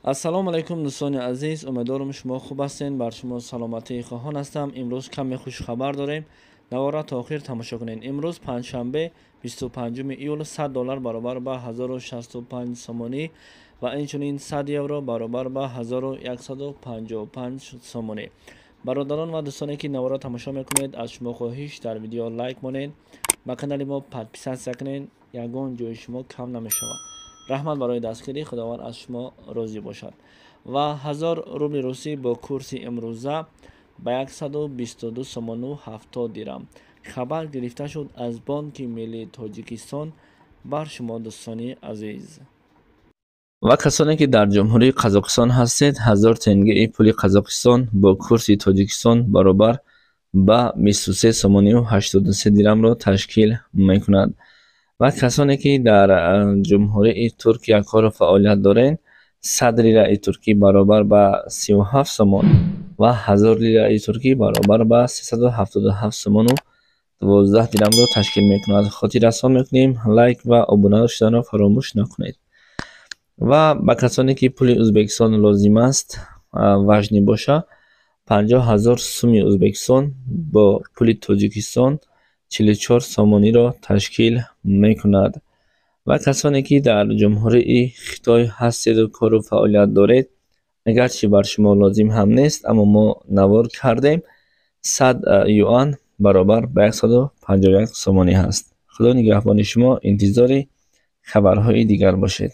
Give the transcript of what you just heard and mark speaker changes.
Speaker 1: Ассалому алайкум, дӯстони азиз, умедворам, шумо хуб ҳастед, бар шумо саломатии хоҳон ҳастам. Имрӯз каме хушхабар дорем, навора то охир тамошо кунед. Имрӯз панҷшанбе, 25 июл, 100 доллар баробар ба 1065 сомонӣ ва инчунин 100 евро баробар ба 1155 сомонӣ. Бародарон ва дӯстоне, ки навора тамошо мекунед, аз шумо хоҳиш: дар видео лайк монед, ба канали мо подписаться кунед, ягон ҷои шумо кам намешавад. Раҳмат барои дастгирӣ, Худованд аз шумо розӣ бошад. Ва 1000 рубли русӣ бо курси имрӯза ба 122 сомону 70 дирам. Хабар гирифта шуд аз Бонки миллии Тоҷикистон бар шумо, дӯстони азиз.
Speaker 2: Ва касоне, ки дар Ҷумҳурии Қазоқистон ҳастед, 1000 тенгеи пули Қазоқистон бо курси Тоҷикистон баробар ба 23 сомонию 83 дирамро ташкил мекунад. Ва касоне, ки дар Ҷумҳурии Туркия кору фаъолият доред, 100 лираи туркӣ баробар ба 37 сомон ва 1000 лираи туркӣ баробар ба 377 сомону 12 дирамро ташкил мекунад. Хотиррасон мекунем, лайк ва обуна шуданро фаромӯш накунед. Ва ба касоне, ки пули Ӯзбекистон лозим аст, важный боша, 50 000 суми Ӯзбекистон бо пули Тоҷикистон 44 сомониро ташкил мекунад. Ва касоне, ки дар Ҷумҳурии Хитой ҳастеду кору фаъолият доред, агарчи бар шумо лозим ҳам нест, аммо мо навор кардем, 100 юан баробар ба 151 сомонӣ ҳаст. Худо нигаҳбони шумо, интизори хабарҳои дигар бошед.